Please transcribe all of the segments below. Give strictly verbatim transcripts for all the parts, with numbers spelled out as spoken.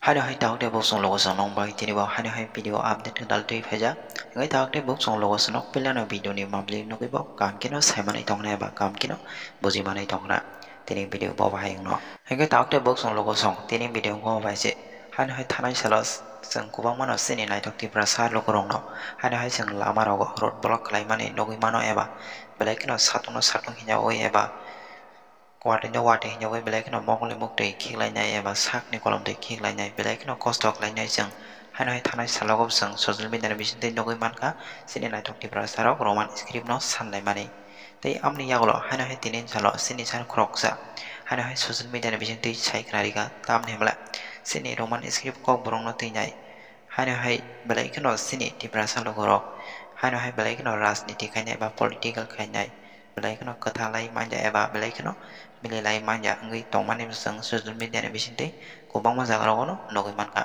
Haino hai tabuk tei buk chwng logo chwng nong bai tini bo haino hai video update kwtal twi phaijak. Hwnkhe tabuk tei buk chwng logo chwng nok pilano video ni mabli nugwi bo kaham kheno saimanwi tongnai eba kaham kheno bujimanwi tongna. Tini video bo bahai wngno. Hwnkhe tabuk tei buk chwng logo chwng tini video bo bai se haino hai thanai salo chwng kwbangma no chini naithok Tiprasa lukurokno haino hai chwng lama rogo road block khlaimani nugwi mano eba belai kheno satung no satung hinjawi eba watwi no watwi hinwi belai kheno mokol ni muktwi khiklainai eba sakni kolomtwi khiklainai belai kheno kosto khlainai chwng haino hai thanai salogo chwng social media ni bisingtwi nugwi mankha chini naithok Tiprasa rok Roman script no sanlaimani. Tei amoni yagulo haino hai tini salo chini sar khoroksa haino hai social media ni bisingtwi sai khna rikha tamni hwnba chini Roman script kokborok no twinai. Haino hai belai kheno chini Tiprasa lukurok haino hai belai kheno rajniti khainai ba political khainai belai kheno kwthalai manya eba belai kheno mililai manya wngwi tongmani chwng social media ni bisingtwi kwbangma jagarogo no nugwi mankha.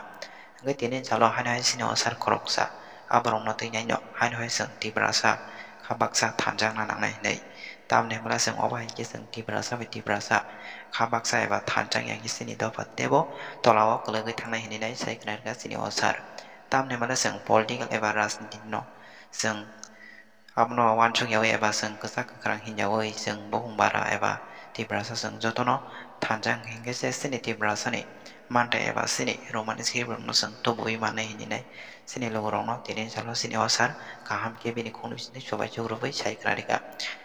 Hwnkhe tini salo haino hai chini o sar khoroksa aborokno twinaino haino hai chwng Tiprasa kha baksa thanjakna nangnai hinwi. Tamni hwnba chwng obo hai khe chwng Tiprasa bai Tiprasa kha baksa eba thanchang ya khe chini dopha teibo tolao kwlwgwi thangnai hinwi nai sai khna rwkha chini o sar. Tamni hwnba chwng political eba rajniti no chwng abono uansuk yaui eba chwng kwchak kwkhrang hinjaui chwng bopung bara eba Tiprasa chwng jotono thanchang hinkhe se chini Tiprasani manthai eba chini Roman script rokno chwng tubuui mannai hinwi nai. Chini lukurokno tini salo chini o sar kaham khe bini khungni bisingtwi chubaisuk rwui sai khna rikha.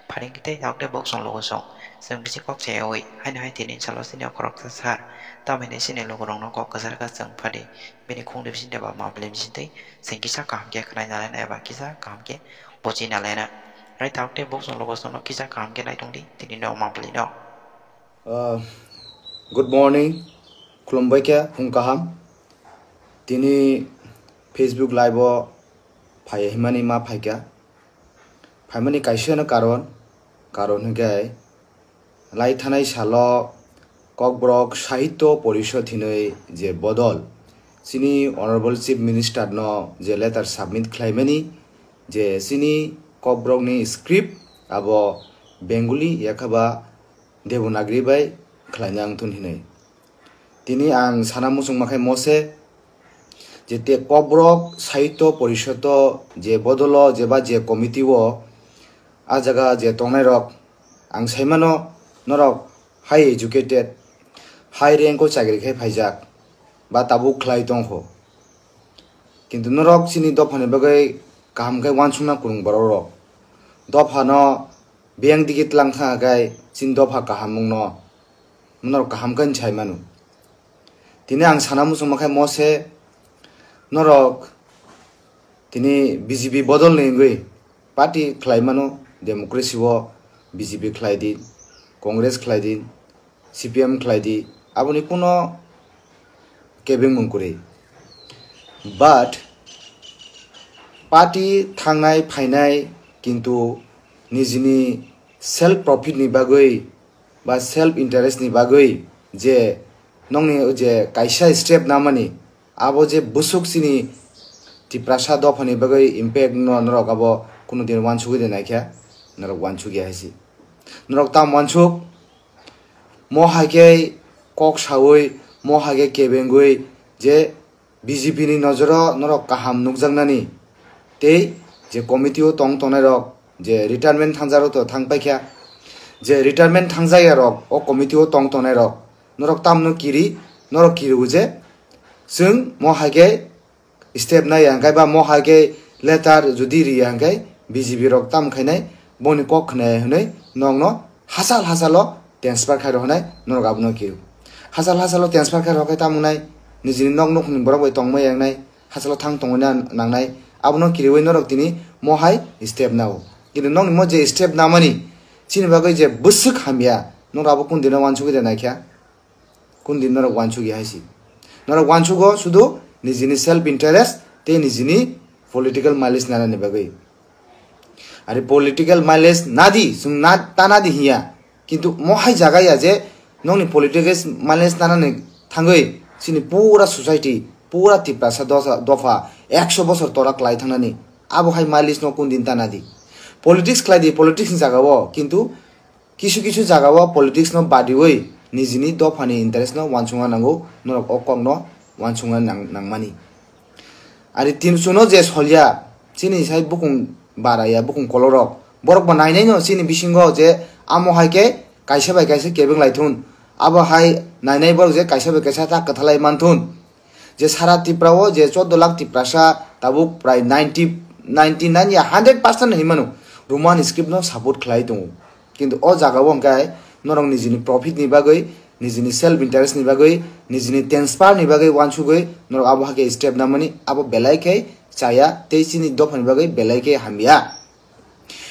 Pharing khe tei tabuk tei bok chwng lugo chwng. Chwng bisi kok chayaui haino hai tini salo chini o khoroksa sar. Tamoni chini lukurokno kok kwchar kha chwng phadi bini khungni bisingtwi ba mabli bisingtwi chwng kisa kaham khe khwlai nalaina eba kisa kaham khe buchi nalaina. Hai tabuk tei bok chwng lugo chwngno kisa kaham khe nai tongdi tini no mabli no. Uh, good morning, khulumbai khe phung kaham. Tini Facebook live o phai himani ma phaikha. Phaimani kaisa no karon, karon hwnkhe lai thanai salo Kokborok Sahitya Porishod hinwi je bodol chini Honorable Chief Minister no je letter submit khlaimani je chini Kokborok ni script abo Bengali yakhaba Devanagari bai khlaina wngthun hinwi. Tini ang sana muchungma khai mose je te Kokborok Sahitya Porishod o je bodolo jeba je committee o a jaga je tongnai rok ang saimano norok high educated, high rank o chakri khai phaijak ba tabuk khlai tongkho. Kintu norok chini dophani bagwi kaham khe uansukna kwrwng borok rok. Dophano biyang digi tlang thang khe chini dopha kaham wngno norok kaham khe sai mano. Tini ang sana muchungma khai mose norok tini B J P bodol ni wngwi party khlai mano, democracy o B J P khlai di, Congress khlai di, C P M khlai di, aboni kuno kebengmung kwrwi. But party thangnai phainai kintu nijini self profit ni bagwi ba self interest ni bagwi je nongni je kaisa step namani abo je bwswk chini Tiprasa dophani bagwi impact no norok abo kunu din uansugwi de naikha, norok uansukya hai se. Norok tam uansuk, mo hai khe kok saui, mo hai khe kebengwi je B J P ni nojoro norok kaham nukjaknani tei je committee o tong tongnai rok je retirement thangjak rok to thang paikha, je retirement thangjak ya rok o committee o tong tongnai rok norok tamno kiri, norok kiriwo je chwng mo hai khe step nai ya hwnkhe ba mo hai khe letter jodi ri ya hwnkhe B J P rok tam khainai boni kok khwnai hwnwi nokno hachal hachalo transfer khai rok hwnai norok abono kiriw. Hachal hachalo transfer khai rok khe tamo wngnai nijini nok nukhungni borok bai tongma ya wngnai hachalo thang tongwi na nangnai abono kiriwi norok tini mo hai step nao. Kintu nokni mo je step namani chini bagwi je bwswk hamya norok abo kundino uansugwi de naikha. Kundin norok uansukya hai se. Norok uansugo sudu nijini self interest tei nijini political mileage nanani bagwi. Ari political mileage nadi, chwng na, ta nadi hiya. Kintu mo hai jaga ya je nokni political mileage nanani thangwi chini pura society, pura Tiprasa dosa, dopha ekso bosor tora kwlai thangnani. Abo hai mileage no kundin ta nadi. Politics khlai di, politics ni jaga o, kintu kisu kisu jaga o politics no badiwi nijini dophani interest no uansukna nango, norok o kok no uansukna nang-, nangmani. Ari tin suno je solya, chini sai bukung baraya, bukung kolorok, borok bo nainai no chini bisingo je amo hai khe kaisa bai kaisa kebeng lai thun, abo hai nainai borok je kaisa bai kaisa ta kwthalai man thun. Je sara Tripura o je chordo lakh Tiprasa tabuk prai ninety, ninety nine ya hundred percent hinwi mano Roman script no support khlai tongo. Kintu o jaga o hwnkhe norok nijini profit ni bagwi, nijini self interest ni bagwi, nijini transfer ni bagwi uansugwi norok abo hakhe step namani abo belai khe chaya tei chini dopha ni bagwi belai khe hamya.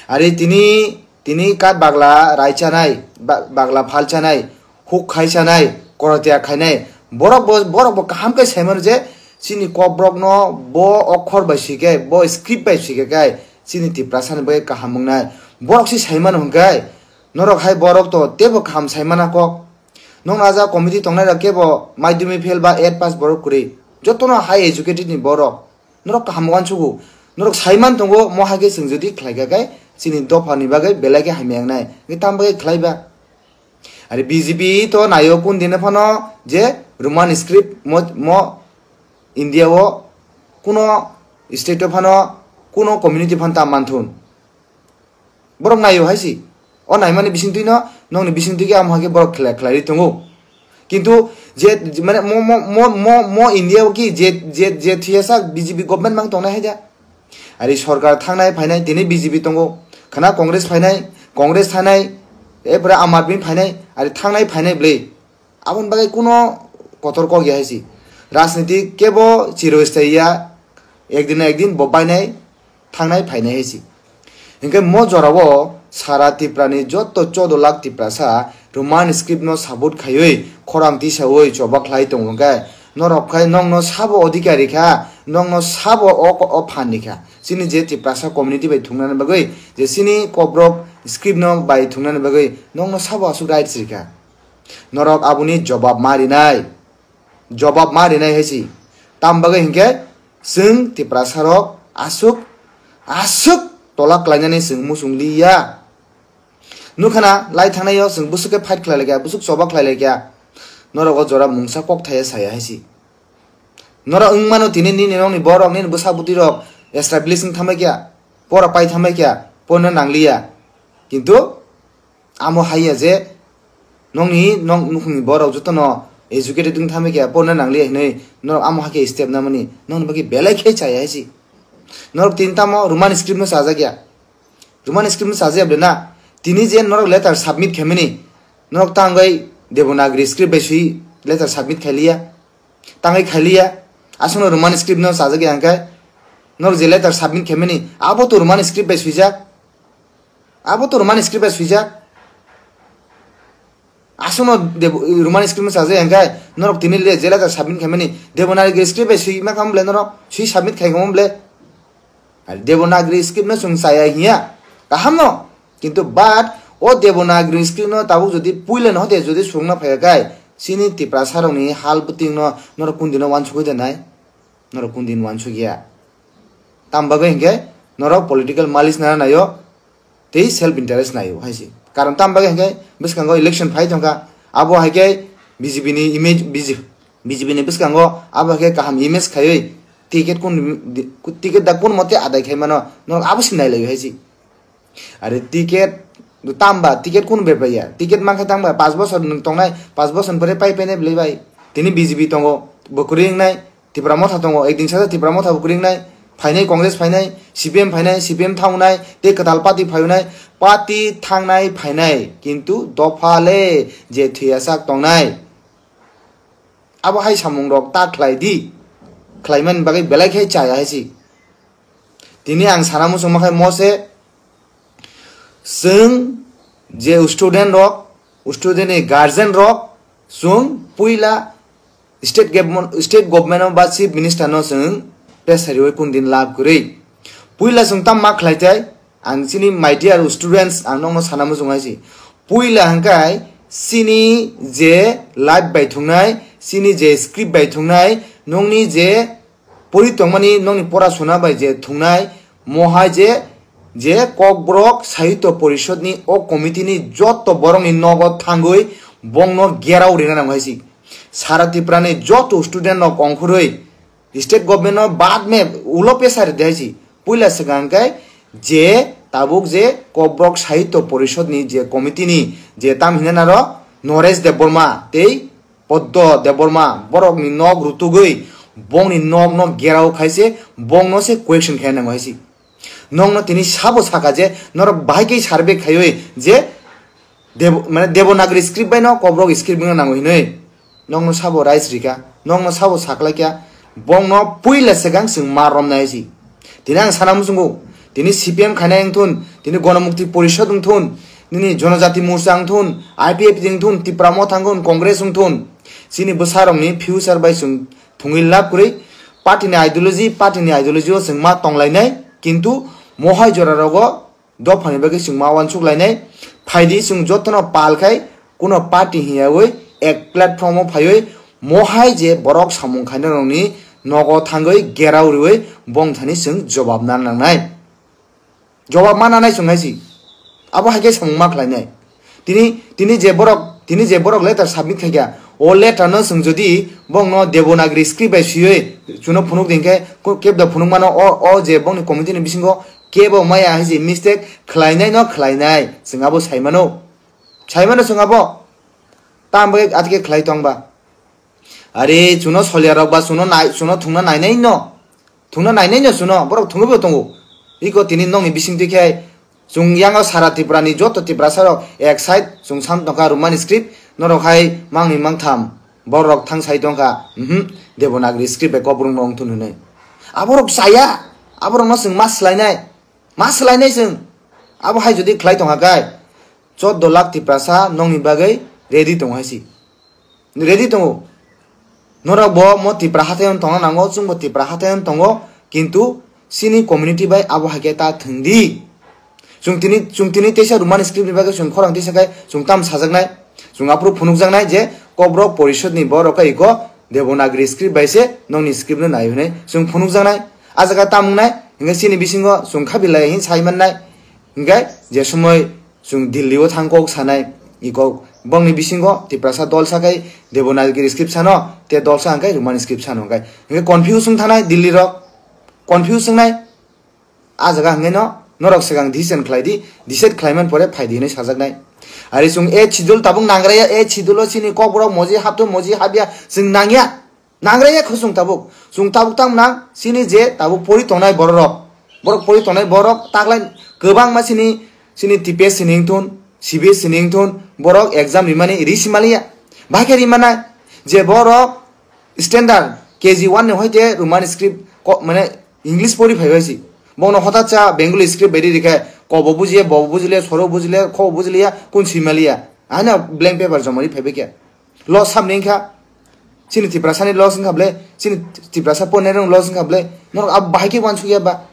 Ari tini, tini kat bagla rai chanai, ba-, bagla phal chanai, huk khai chanai, korotia khainai, borok bo, borok bo kaham khe sai mano je chini kokborok no bo okhor bai swi khe, bo script bai swi khe kai chini Tiprasa ni bagwi kaham wngnai. Borok si sai mano hwnkhe norok hai borok to tebo kaham sai mana kok. Nokno aja committee tongnai rok kebo madhyamik fail ba eight pass borok kwrwi, jotono high educated ni borok. Norok kaham uansugo. Norok sai man tongo, mo hai khe chwng jodi khlai kha khe chini dopha ni bagwi belai khe hamya wngnai. Hwnkhe tam bagwi khlai ba? Ari B J P to naio kun dine phano je Roman script mo, mo India o kuno state o phano kuno community phan ta manthun. Borok naio hai si. O naimani bisingtwi no, nokni bisingtwi khe amo hai khe borok khlai, khlai ri tongo. Kintu je, je, mane mo, mo, mo, mo, mo India o ki je, je, je thiyasa B J P government mang tongnai hai da. Ari sorkar thangnai phainai tini B J P tongo. Khana Congress phainai, Congress thanai, epore Aam Aadmi phainai, ari thangnai phainai bwlwi. Aboni bagwi kuno kotor kok ya hai si. Rajniti kebo chirosthai ya, ekdin na ekdin bo bainai thangnai phainai hai si. Hinkhe mo jorao sara Tripura ni joto chordo lakh Tiprasa Roman script no support khaiwi khorang tisawi choba khlai tongo hinkhe norok khai nokno sabo odhikari kha, nokno sabo o, o phan ni kha. Chini je Tiprasa community bai thungnani bagwi je chini kokborok script no bai thungnani bagwi nokno sabo aswk rights rikha. Norok aboni jobab ma rinai, jobab ma rinai hai si. Tam bagwi hinkhe chwng Tiprasa rok aswk, aswk tola klainani chwng muchung liya. Nukhana lai thangnai o chwng bwswk khe fight khlai laikha, bwswk choba khlai laikha. Norok o jora mungsa kok thaya saya hai si. Norok wng mano tini nini nokni borok nini bwsa bwtwi rok establish wng thamai kha, pora pai thamai kha, porna nangliya. Kintu amo hai ya je nokni nok nukhungni borok jotono educated wng thamai kha, porna nangliya hinwi norok amo hai khe step namani nokni bagwi belai khe chaya hai si. Norok tini tamo Roman script no chajak ya. Roman script no chajak ya bwle na. Tini je norok letter submit khaimani norok ta wngwi Devanagari script bai swi letter submit khailiya. Tangwi khailiya. Aswkno Roman script no chajak ya hwnkhe norok je letter submit khaimani abo to Roman script bai swijak. Abo to Roman script bai swijak. Aswkno Dev-, Roman script no chajak ya hwnkhe norok tini le je letter submit khaimani Devanagari script bai swi ma kha mole norok swi submit khai kha mole. Ari Devanagari script no chwng chaya hiya. Kaham no. Kintu but o Devanagari script no tabuk jodi puila no hote jodi swrwngna phaiya kai chini Tiprasa rokni hal bwtwing no norok kun dino uansugwi da nai? Norok kun din uansuk ya. Tam bagwi hinkhe norok political malis nana naio tei self interest naio hai si. Karon tam bagwi hinkhe bwskango election phai tongkha. Abo hai khe B J P ni image, B J P, B J P ni bwskango abo hai khe kaham image khaiwi ticket kun, ticket da kun mote adai khai mano norok abo si nai laio hai si. Are ticket tamba ticket kun bebaiya ticket mankha tamba pas bosor nwng tongnai pas bosor pore pai painai bwlai bai tini B J P tongo bo kwrwi wngnai Tipra motha tongo ekdin sasa Tipra motha bo kwrwi wngnai phainai Congress phainai C P M phainai C P M thangnai tei kwtal party phainai party thangnai phainai kintu dopha le je thwiya sak tongnai abo hai samung rok ta khlai di khlaimani bagwi belai khe chaya hai si. Tini ang sana muchungma khai mo se, chwng je student rok, student ni guardian rok, chwng puila state government, state government o ba chief minister no chwng pressure rwi kun din lab kwrwi. Puila chwng tam ma khlai tai, ang chini my dear students, ang nokno sana muchung hai si. Puila hwnkhe chini je life bai thungnai, chini je script bai thungnai, nokni je pori tongmani nokni pora sona bai je thungnai, mo hai je, je Kokborok Sahitya Porishod ni o committee ni joto borok ni nogo thangwi bongno gerao rina nango hai si. Sara Tripura ni joto student rok ongkhorwi state government no bad me ulo pesa ridi hai si. Puila swkang khe je tabuk je Kokborok Sahitya Porishod ni je committee ni je tam hinwi naro Noresh Debbarma tei Poddo Debbarma borok ni nok rutugwi bongni nok no gerao khaise bong no se question khe nango hai si. Nokno tini sabo saka je norok bahai khe survey khaiwi je Dev-, mane Devanagari script bai no Kokborok script no nango hinwi. Nokno sabo rais rika, nokno sabo saklaikya, bongno puila swkang chwng ma romnai si. Tini ang sana muchungo, tini C P M khainai wngthun, tini Gonomukti Porishod wngthun, nini Jonojati Morcha wngthun, I P F T wngthun, Tipra Motha wngthun, Congress wngthun. Chini bwsarokni future bai chwng thungwi lab kwrwi, party ni ideology, party ni ideology o chwng ma tonglainai, kintu mohai jora rogo dophani bagwi chwng ma uansuk lainai. Phaidi chwng jotono pal khai kuno party hiyawi ek platform o phaiwi mohai je borok samung khainai rokni nogo thangwi gerao riwi bongthani chwng jobab na nangnai. Jobab ma nanai chwng hai si. Abo hai khe samung ma khlainai. Tini, tini je borok, tini je borok letter submit khaikha, o letter no chwng jodi bongno Devanagari script bai swiwi chuno phunuk din khe, ko-, kebda phunuk mano o, o je bongni committee ni bisingo kebo maya hai si mistake khlainai no khlainai. Chwng abo sai mano. Sai mano chwng abo. Tamo bagwi atike khlai tong ba. Are chuno solia rok ba chuno nai, chuno thungna nainai no. Thungna nainai no chuno, borok thungwi bo tongo. Iko tini nokni bising twi khe chwng yango sara Tripura ni joto Tiprasa rok ek side chwng sam tongkha Roman script, norok hai mangni mangtham borok thang sai tongkha, mhm, Devanagari script bai Kokborok no wngthun hinwi. Aborok chaya, aborok no chwng ma swlainai, ma swlainai chwng. Abo hai jodi khlai tongkha kai, chordo lakh Tiprasa nokni bagwi ready tongo hai si. Ready tongo. Norok bo mo Tipra hathai on tongna nango, chwng bo Tipra hathai on tongo, kintu chini community bai abo hai khe ta thwng di. Chwng tini, chwng tini teisa Roman script ni bagwi chwng khorang teisa khai chwng tam sajaknai, chwng aphuru phunukjaknai je Kokborok Porishod ni borok khe iko Devanagari script bai se nokni script no nai hwnwi chwng phunukjaknai. A jaga tam wngnai, hwnkhe chini bisingo chwng kha bilai hin sai mannai. Hwnkhe je somoi chwng Delhi o thang kok sanai, i kok bongni bisingo Tiprasa dol sakai Devanagari script sano, te dol sa hwnkhe Roman script sano hwnkhe. Hwnkhe confuse wng thanai Delhi rok, confuse wngnai. A jaga hwnkhe no norok swkang decision khlai di, decide khlai man pore phai di hinwi sajaknai. Ari chwng eighth schedule tabuk nangraya, eighth schedule o chini Kokborok moji hapto moji hapya chwng nangya. Nangraya kho chwng tabuk. Chwng tabuk tamo nang, chini je tabuk pori tongnai bororok. Borok pori tongnai borok taklai kwbangma chini, chini T P S C ni wngthun, C B S C ni wngthun, borok exam rimani risi maliya. Bahai khe rimanai je borok standard K G one ni hoite Roman script ko-, mane English pori phai bai si. Bono hothat cha Bengali script bai rikhe kobo bujiya, bobo bujile, soro bujile, khobo bujiliya, kun simaliya. Ano blank paper jomari phai bai khe. Loss samni wngkha. Chini Tiprasani loss wngkha ble, chini Tiprasa pornairokni loss wngkha ble. Norok abo bahai khe uansukya ba?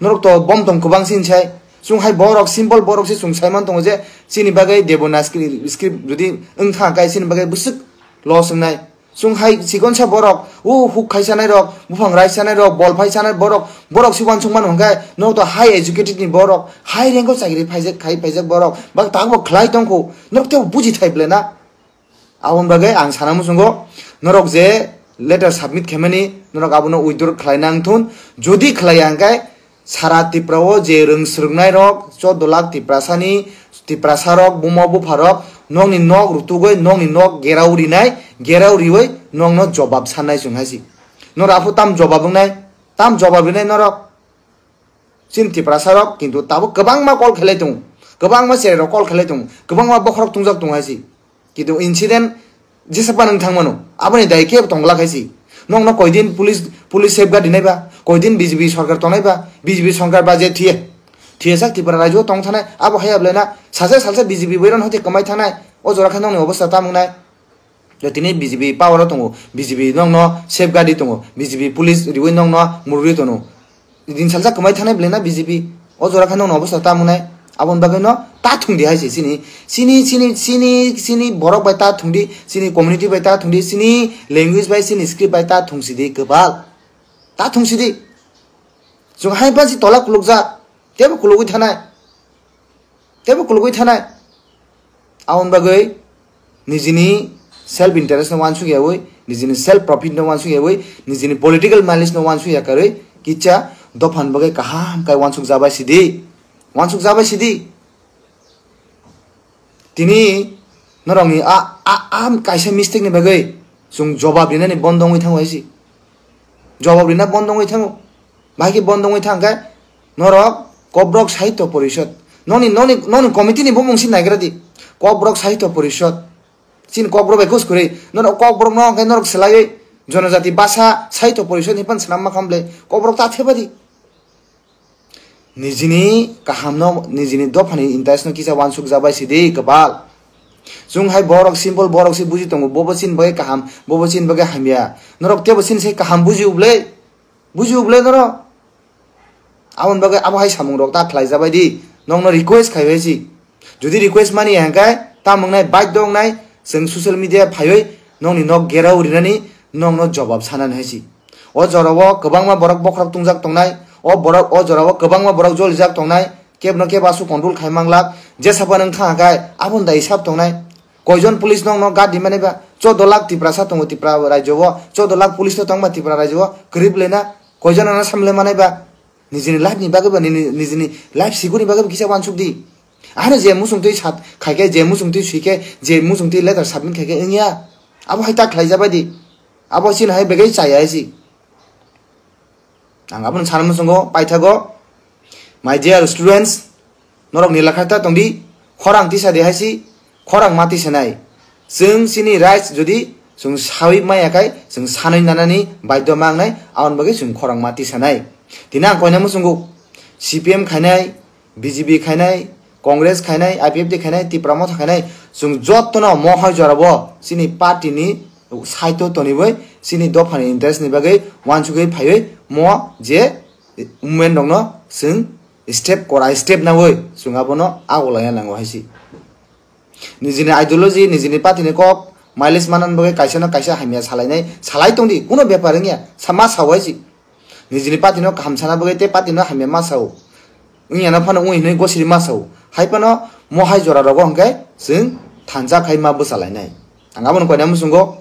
Norok to bom tong kwbang sini sai. Chwng hai borok, simple borok se chwng sai man tongo je chini bagwi Devanagari script jodi wngkha kai chini bagwi bwswk loss wngnai. Chwng hai chikonsa borok, o huk khai sanai rok, buphang rai sanai rok, bol phai sanai borok, borok se uansuk mano hwnkhe norok to high educated ni borok, high rank o chakri phaijak khai phaijak borok, bak tak bo khlai tongkho, norok tei buji thai ble na? Aboni bagwi ang sana muchungo, norok je letter submit khaimani, norok abono withdraw khlai nang thun. Jodi khlai ya hwnkhe, sara Tripura o je rwng swrwngnairok, chordo lakh Tiprasani, Tiprasarok, buma bupharok, nokni nok rutugwi, nokni nok gerao rinai, gerao riwi nokno jobab sannai chwng hai si. Norok aphuru tam jobab wngnai, tam jobab rinai norok? Chini Tiprasa rok kintu tabuk kwbangma call khelai tongo, kwbangma cherai rok call khelai tongo, kwbangma bokhorok tungjak tongo hai si. Kintu incident jesa pa nwng thang mano, aboni dai kebo tong glak hai si. Nokno koidin police, police safeguard rinai ba, koidin B J P sorkar tongnai ba, B J P sorkar ba je thiye, thiye sak Tripura rajyo tong thanai, abo hai ablai na, sacha salsa B J P boiron hoite kwmai thanai, o jora khe nokni obostha tamo wngnai. Tini B J P power o tongo, B J P nokno safeguard tongo, B J P police riwi nokno murwi tono. Din salsa kwmai thanai belai na B J P. O jora khe nokno obostha tamo wngnai. Aboni bagwi no ta thung di hai se chini, chini, chini, chini, chini borok bai ta thung di, chini community bai ta thung di, chini language bai, chini script bai ta thung si di kwbal. Ta thung si di. Chwng hai pansi tola kulukjak, tebo kulugwi thanai. Tebo kulugwi thanai. Aboni bagwi nijini self interest no wansuk yawi, nijini self profit no wansuk yawi, nijini political malice no wansuk yakarwi, kicha dophan bagwi kaham kai wansuk jabai sidi, wansuk jabai sidi. Tini norokni a, a, a kaisa mistake ni bagwi chwng jobab rinani bondo wngwi thango hai si. Jobab rina bondo wngwi thango. Bahai khe bondo wngwi thang khe norok Kokborok Sahitya Porishod. Noni, noni, noni committee ni bumung si naigra di. Kokborok Sahitya Porishod. Chini Kokborok bai kus kwrwi. Norok Kokborok no hwnkhe norok swlaiwi Jonojati Basa Sahitya Porishod ni phan swnam ma khamle. Kokborok ta theba di. Nijini kahamno, nijini dophani interest no kisa wansuk jabai sidi kwbal. Chwng hai borok simple borok se buji tongo, bobo chini bagwi kaham, bobo chini bagwi hamya. Norok tebo chini se kaham buji uble, buji uble norok. Aboni bagwi abo hai samung rok ta khlai jabai di, nokno request khai bai si. Jodi request mani ya hwnkhe, ta mwngnai baidho wngnai, chwng social media phaiwi nokni nok gerao rinani nokno jobab sanani hai si. O jorao kwbangma borok bokhorok tungjak tongnai, o borok, o jorao kwbangma borok jolijak tongnai, kebno kebo aswk control khai manglak, jesa phano wngkha hwnkhe aboni dai hisab tongnai. Koijon police nokno guard rimani ba, choudo lakh Tiprasa tongo Tripura rajyo o, choudo lakh police no tongma Tripura rajyo o, kwrwi bwlena, koijon ano samle manai ba, nijini life ni bagwi ba, nini, nijini life security ni bagwi ba kisa wansuk di. Ano je muchungtwi sat khaikhe, je muchungtwi swikhe, je muchungtwi letter submit khaikhe wngya. Abo hai ta khlai jabai di. Abo chini hai begai chaya hai si. Ang abono sana muchungo paithago. My dear students, norok ni lakha ta tongdi, khorang tisa di hai si, khorang ma tisa nai. Chwng chini rights jodi chwng sawi maya khai, chwng sanwi nanani baidho ma wngnai, aboni bagwi chwng khorang ma tisa nai. Tini ang koina muchungo, C P M khainai, B J P khainai, Congress khainai, I P F T khainai, Tipra Motha khainai, chwng jotono mohai jorabo chini party ni side o toniwi chini dophani interest ni bagwi wansugwi phaiwi mo je movement rokno chwng step kora step nawi chwng abono agulai nango hai si. Nijini ideology, nijini party ni kok mileage manani bagwi kaisa no kaisa hamya salainai, salai tongdi, kuno bepar wngya, sa-, ma sao hai si. Nijini party no kaham sana bagwi tei party no hamya ma sao. Wngya no phano wngwi hinwi gosiri ma sao. Hai phano mohai jora rogo hwnkhe chwng thansa khai ma bwsalainai. Ang abono koina muchungo,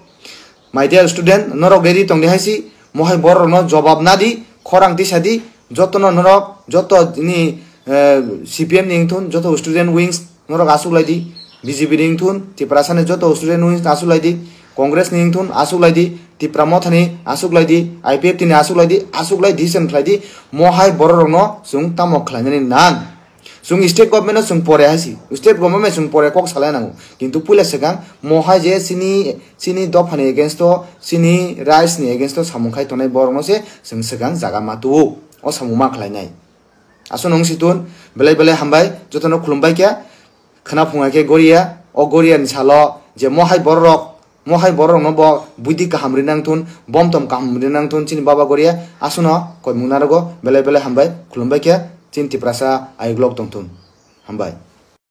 my dear student, norok ready tongdi hai si, mohai borok rokno jobab nadi, khorang tisa di, jotono norok, joto ni, eh, C P M ni wngthun, joto student wings, norok aswk lai di, B J P ni wngthun, Tiprasa ni joto student wings aswk lai di, Congress ni wngthun aswk lai di, Tipra Motha ni aswk lai di, I P F T ni aswk lai di, aswk lai di, sen khlai di, mohai borok rokno chwng tamo khlainani nang. Chwng state government no chwng pore hai si, state government chwng pore kok salai nango, kintu puila swkang mohai je chini, chini dophani against o, chini rights ni against o samung khai tongnai borok no se chwng swkang jaga ma tuo, o samung ma khlainai. Aswk nung si tun, belai belai hambai, jotono khulumbai khe, khwna phunga khe Goria, o Goria ni salo je mohai borok, mohai borok no bo buidi kaham rinang thun, bom tom kaham rinang thun, chini baba Goria, aswkno koimung narogo, belai belai hambai, khulumbai khe, chini Tiprasa ayuk lok tong thun. Hambai.